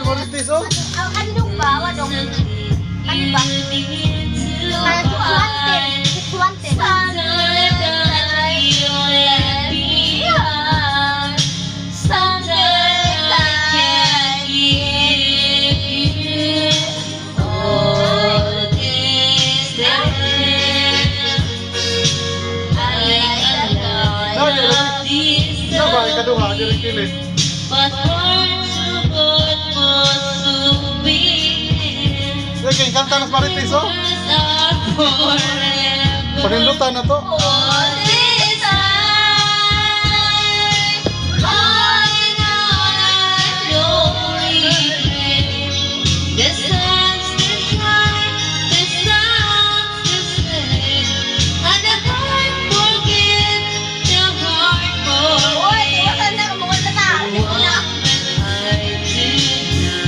Marites, oh. Ang kaninong ba? Wadong. Ano ba? Kaya 6'1", 6'1". Sometimes I can't give you all this time. I cannot this Sa ba ikaduha diri kilid. But heart to God was to be. Sige, kanta nas Marites, oh. Words are forever. Panindutan na to. All this time, all in all, I no regret. The sun's the shine, the sun's the set, and the heart forgets, the heart Oy, forgets. iwasan na mga tata. What will I do now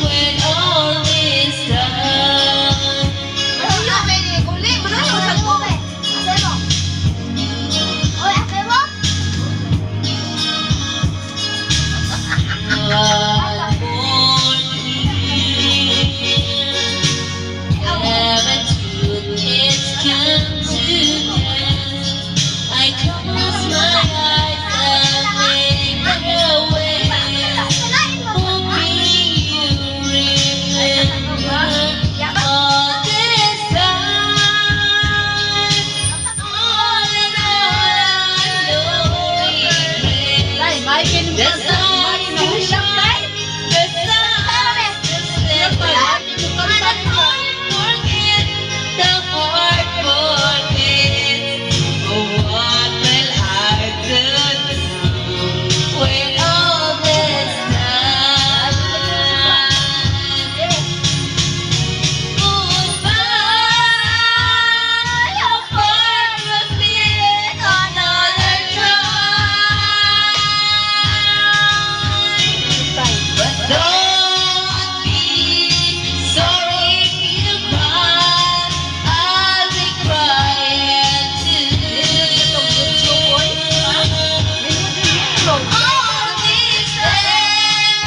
when all is done? Ano pwede kuli? Ano sa ko? Asa mo? Oy, asa mo? One more year, ever truth it's come to pass. I close my eyes and make a way, hoping you remember all this time. All in all, I know regret. The sun's to shine, the sun's to set, and the heart forgets, the heart forgets. Oh, what will I do now when all this time? Goodbye, how far we'll meet another time. But don't be sorry if you cry. I'll be crying too. All this time.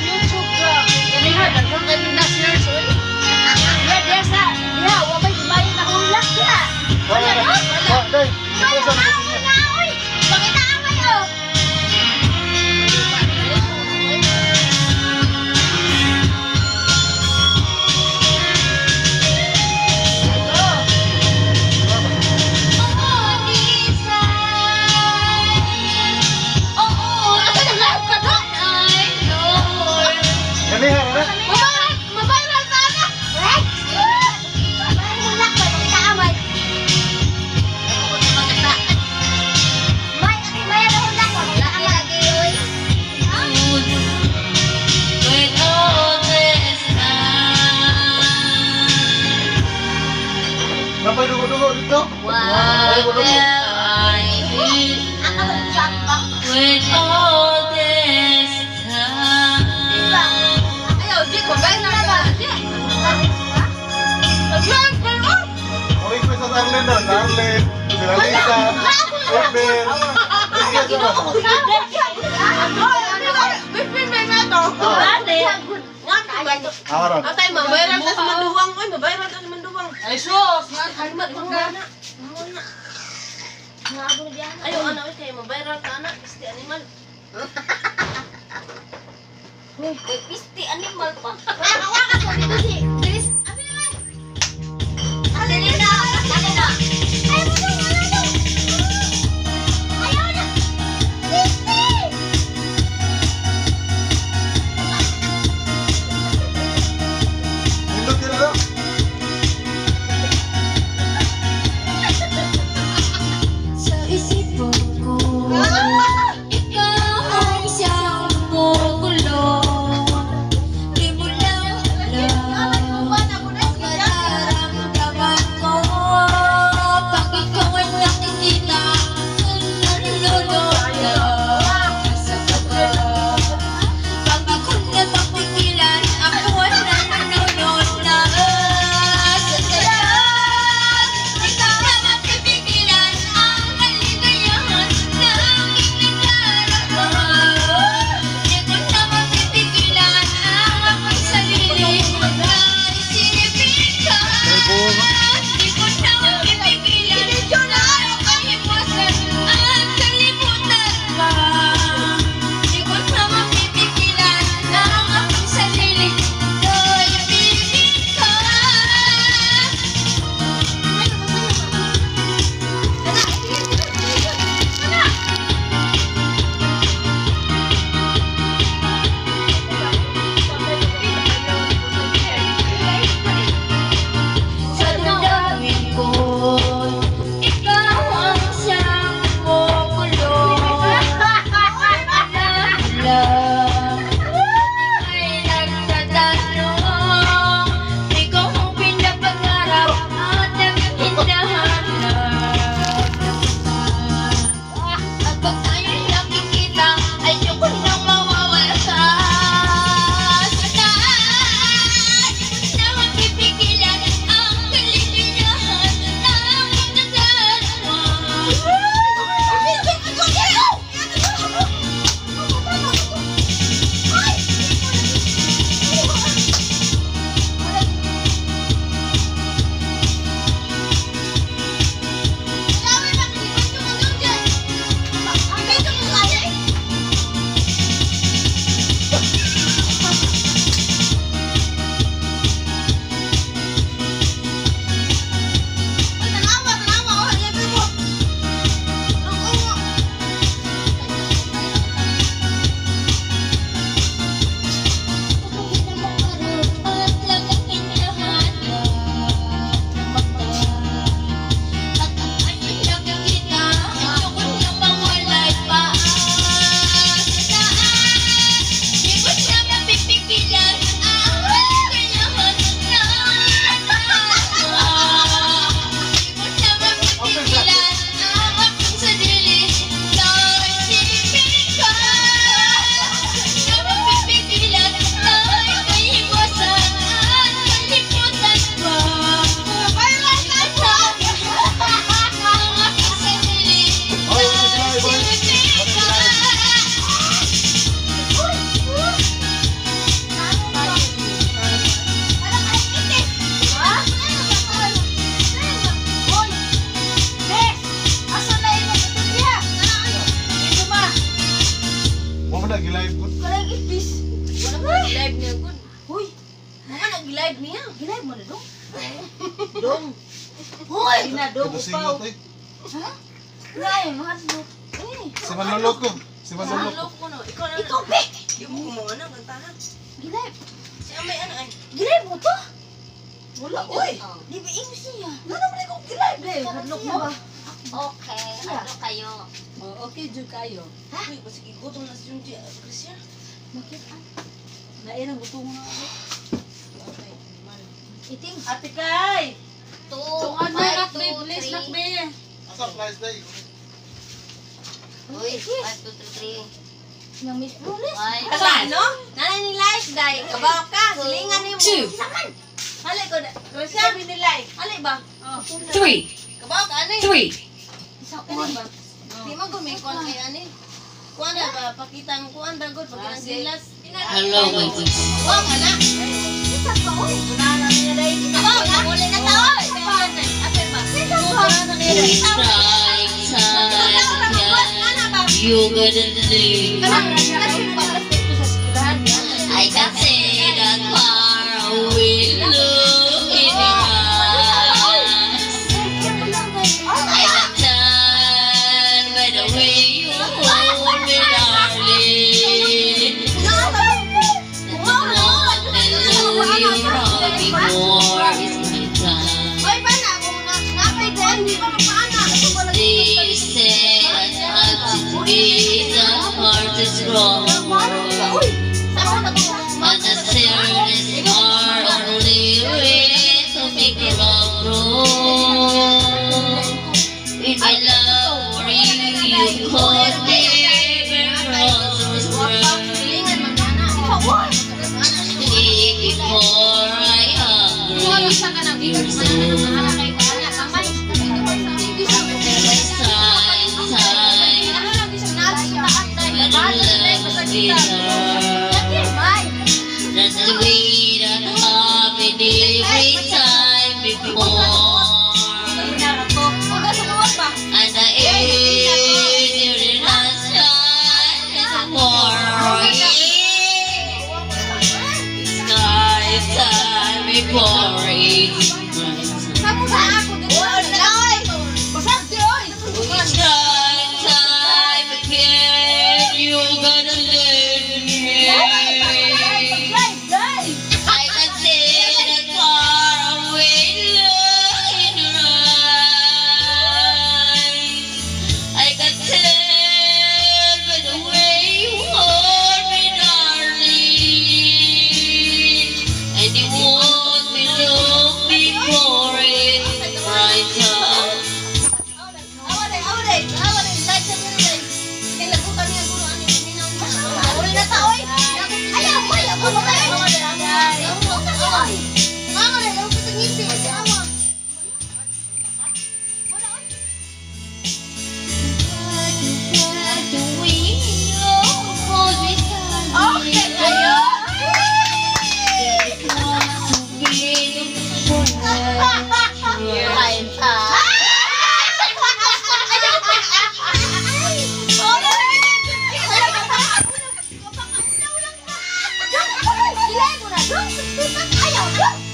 YouTube ka. Kaniha, daghang kami na search oy. Ya, biasa. Ya, wa may may nahulak ya. Wala na. Wa, day. Kaya Ito sa naoy naoy. Pakita amay oh. All this time. Oh, Asa na live ka do? I know. Ganiha na. Mabayran, mabayran ta na. May hulak ba pakita amay. May may nahulak ba pakita amay. Lagi oy. When all this time. Napay dugo-dugo dito. What will I do Ang chat ba? when all this time? Ayaw, di ko ba na ba? Okay ko sa Arlen doon. Arlen, sila Lisa, Eber. Request ba? Ah, ron. Atay, mabayran ta sa manduwang oy, mabayran ta sa manduwang. Ay sus, nga kalmat man ka. Ayo ana oy kay mabayran ta ana, pisti animal. Kay pisti animal pa. Wala ka dito si Dris. Abi naman. Dali na, dali na. Ay, mo na, wala na. Ayaw na. Pisti! Nindot yun na. Sa isipan ko, ikaw ang siyang gumugulo. Di mo lang alam. na gilive ko. Kanang ipis. Wala mo live niya gud. Hoy, Mga nag-live niya. gilive mo na dong. Dong. Hoy! Ina dong Kada upaw. singot eh. Ha? Nay, mahadlok. Eh, Si Manloloko. Si Manloloko. Loko no. Ikaw na. ikaw be. Di mo kumuha na kantahan. Gilive. Si Amay ano ay. Gilive mo to? Wala oy. Di ba ingo siya? Ngano man ko gilive le. Hadlok mo. Okay, ano kayo? Oh, okay jud kayo. Uy, basig gutom na si Junji. Christian. Makita. Nainang gutom na ako. Okay, man. Iting. Ate Kay! 2, Tungan na 5, nak be, 2, please nak 3. be. Asa flies day. Uy, 5, 2, 3, 3. Nang Miss Brulis. 5, Asa no? Nanay ni like dai, kabaw ka, silingan nimo. 2, Hali ko na. Christian ni like. Hali ba? Oh. 3, Kabaw ka ani. 3. Isa Kani on. ba? Di man gumikon kay ani. Kuan na ba pakitang kuan dagod pakitang gilas. Hello, my people. Wa ka na. Isa pa oy. Kabaw ka. Uli na ta oy. Ate ba? We try time again. You gonna lose. I can see that far away look in your eyes. I can tell by the way you hold me, darling. Know you're before it's my time. Oy, pa na kung na napay kuan di pa magpaana. They say that to be the hardest wrong. Uy, sa na ko. But the serious are only way to make love grow. With my love for you, you could never cross those words. Silingan man na. Before I hungry, you're so time, time, when love be hard. That's the way that happened every time before. And the air the shine is more. Sky time before it's bright. Try time again, you gotta learn me. I can see the far away look in your eyes. I can tell by the way you hold me, darling. And you want me long before it's right time. Okay, kayo.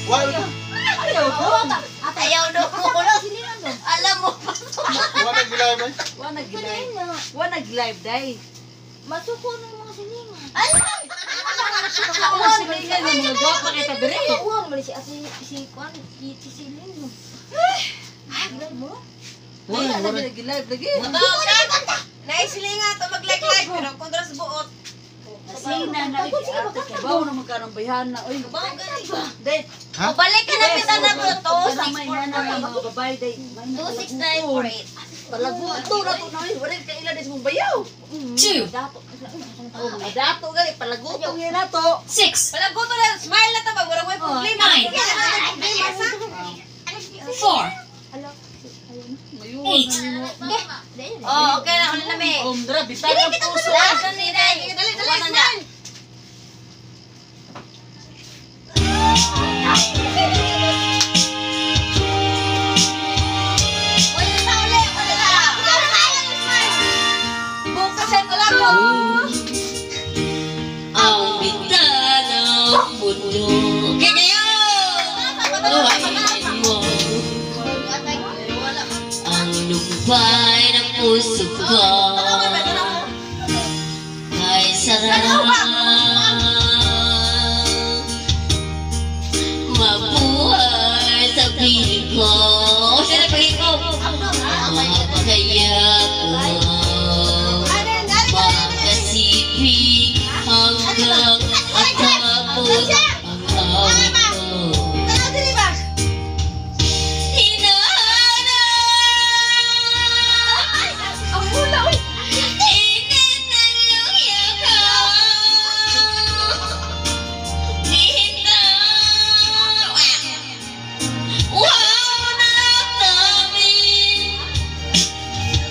Wala. Ayaw do. Alam mo pa. Wala gilive ay. Wa nag-live. Wa nag-live dai. Masuko ng mga silingan. Ako silingan ng mga gwapa kay tabere. Uwang man si ate si Kwan, si Sisilin mo. Ay, mo? Wala na nag-live lagi. Naisilinga to mag-like-like pero kontra sa buot. Sina na ate kay bawo na magkanang bayhana oy. Dai. Ha? Balik ka na pita na ko to. May nana ang mga babae dai. 2 6 9 4 8. Palago to ra to na oy. Wala ka ila des mong bayaw. 2, Dato. Oh, mga dato gani palago to nga na to. 6, Palago to na smile na to ba wala may problema. Nine. Problema sa. 4, 8, Oh, okay na uli na me. Oh, dra bitag ang puso. Dali dali dali smile. Uli na uli, uli na. Bukasan ko lang ko. puno. Kaya kayo! Mo ang lumbay ng puso ko ay sarap mabuhay sa piling ko. Sino pagin ko? Kaya ko makasipig hanggang matapos ang awit ko. Hinahanap, init ng iyong yakap. Hihintay, wow na namin.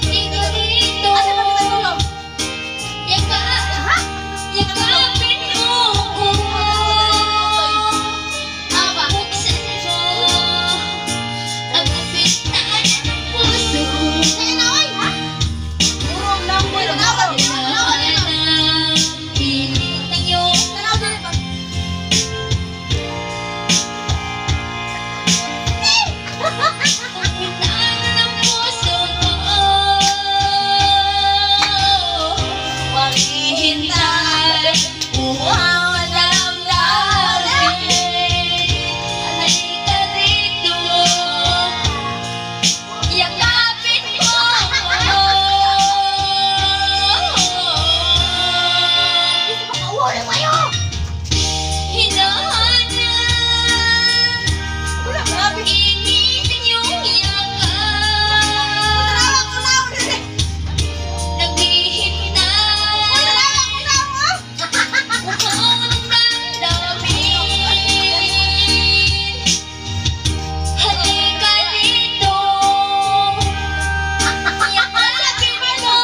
Dito dito, yakapin mo ko. Ang buksan mo ang kapitan ng puso ko. Hinahanap, init ng iyong kapitan ng puso ko. Maghihintay, uhaw ng damdamin. Halika dito, yakapin mo ako. Hinahanap, init ang iyong yakap. Naghihintay, uhaw ng damdamin. Halika dito, yakapin mo ako.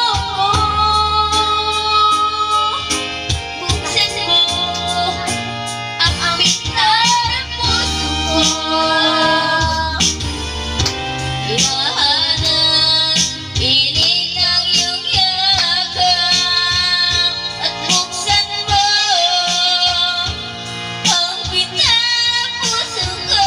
Buksan mo ang bintana ng puso ko. Hinahanap, piling ng iyong yakap. At buksan mo ang bintana ng puso ko.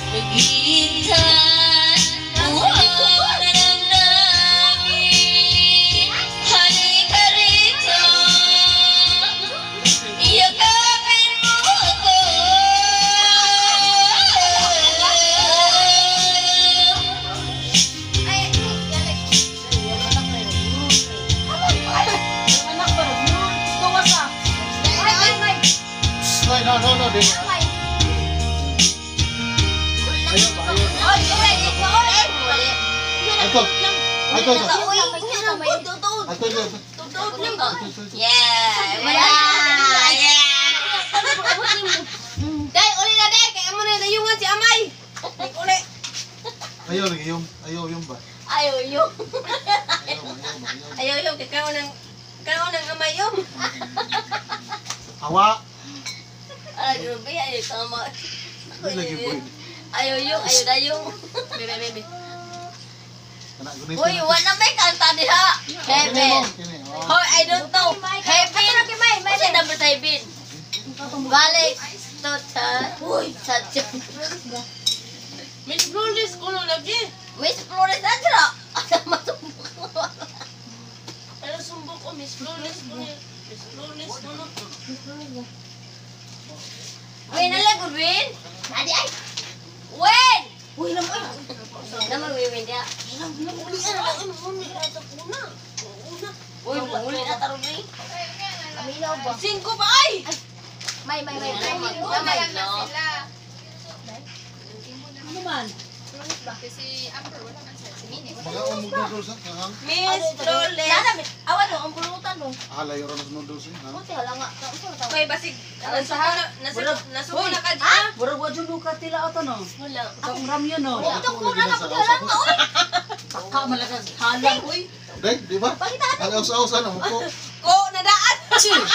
Naghihintay, uhaw na damdamin. Halika rito, yakapin mo ako. No, no, no, no. Di. Ayaw ba? Ayaw. Ato. Ato, ato. Ato, ato. Ato, ato. Yeah! Wala! Yeah! Day, uli na day! Kaya mo na dayungan si Amay! Uli! Ayaw lagi yung ayaw yung ba? Ayaw yun. Ayaw ba? Ayaw ba? Ayaw. Ayaw yung kay kaon ng Amay yung. Awa. Ay, grabe. Ayaw tama. Di lagi boy. Ayaw yung, ayaw na yung. Bebe, bebe. Kana gunitin. Uy, wala may kanta diha. Heaven. Kini, oh. Hoy, I don't know. Heaven. Kasi number 7. Balik. Tota. Uy, sadya. Miss Flores ko no lagi. Miss Flores na dira. Asa masumbok. Pero sumbok ko, Miss Flores ko ni. Miss Flores ko no. Win na lang, Win. Adi ay. Win! Uy, lam ay. Naman win dia. Uy, uli na taro ni. Singko pa ay! May may may. May no. Mga umog noodles ha? Kahang? Miss Flores. Sana awan no ang pulutan no. Ah, layo ra na noodles eh. Ha? Buti hala nga. Unsa man tawag? May basig. Nasuko na, nasuko, nasuko na ka di. Murag wa jud ka tila ato no. Wala. Sa akong ramyun no. Ito ko na na buti hala nga oy. Taka malakas halang uy. Dek, di ba? Ang aus-aus ano mo ko. Ko, nadaan! 2, 6,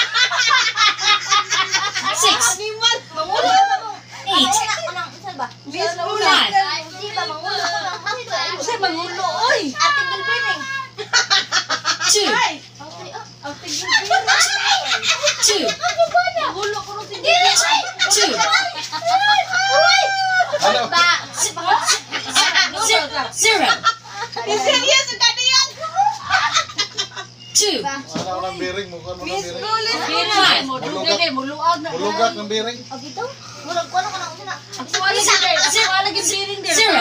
Animal! Mangulo na mo. 8, Anang unsa ba? Miss Flores! Di ba mangulo ko na? Unsay mangulo oy. Ate Gilbert. 2, Ay, 2, 2. Ano ng biring mo? Ano ng Miss biring? Flawless ko na. Five. Mo dugay mo luag na. Mulugak ng biring. Ito? Murag ko ano ka na ako na. Ako lagi day. Ako lagi biring day. Zero.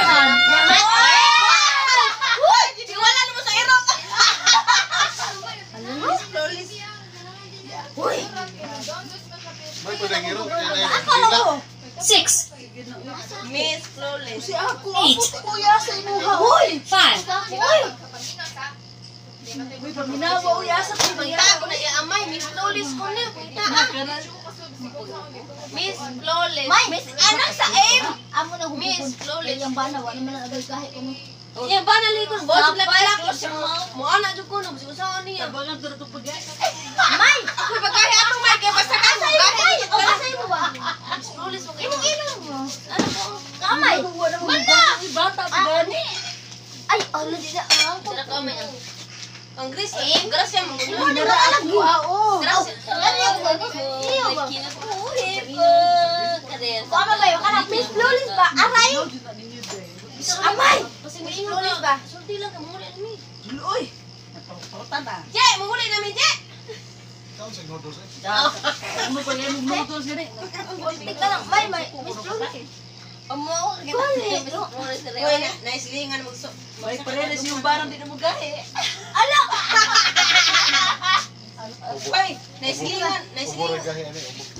Uy! Wala na mo sa irong. Miss Flawless. May pwede ang iro. Kaya na yung dila. 6. Miss Flawless. Si ako, Eight. ako kuya sa imuha. Uy! 5. Uy! Uy, paminawa uy asa ko Pagtago na iamay, Miss Flawless ko na. Punta ah. Miss Flawless. May! Miss, ano sa aim? Amo na Miss hubukon. Flawless. Yung bana, wala man ang agad kahit kung Yan ba nalikon? Boss, wala pala ko. Mo ana jud ko no, bisag usaon niya. Tabangan to to pag May! Ako pagkahi ato may kay basta ka mo. Ay! O, kasay mo ba? Miss Flawless mo kayo. Imong inom mo. Ano po? Kamay! Bana! Uy, bata pa gani. Ay, ano di na ang ko. Sira kamay ang. Ang Grace, ang Grace mo. Uy, nara ako ah, oh. Grace. Ano yung iyo ba? Kinabuhi ko. Kader. Kama kayo, kanang Miss Flawless ba? Aray! Amay! Kasi Miss Flawless ba? Sulti lang ka mo ni mi. Uy! Napautan ah. Je, mumuli namin Je. Ikaw sa noodles eh. Ano pa yung noodles gani? Tignan lang, may, may, Miss Flawless. Amo ako kita. Miss Flawless na Uy, na naislingan magso. May paredes yung barang di na mo gahi. Ala! Uy, naislingan, Ubo naislingan. rin gahi ani. Ubo.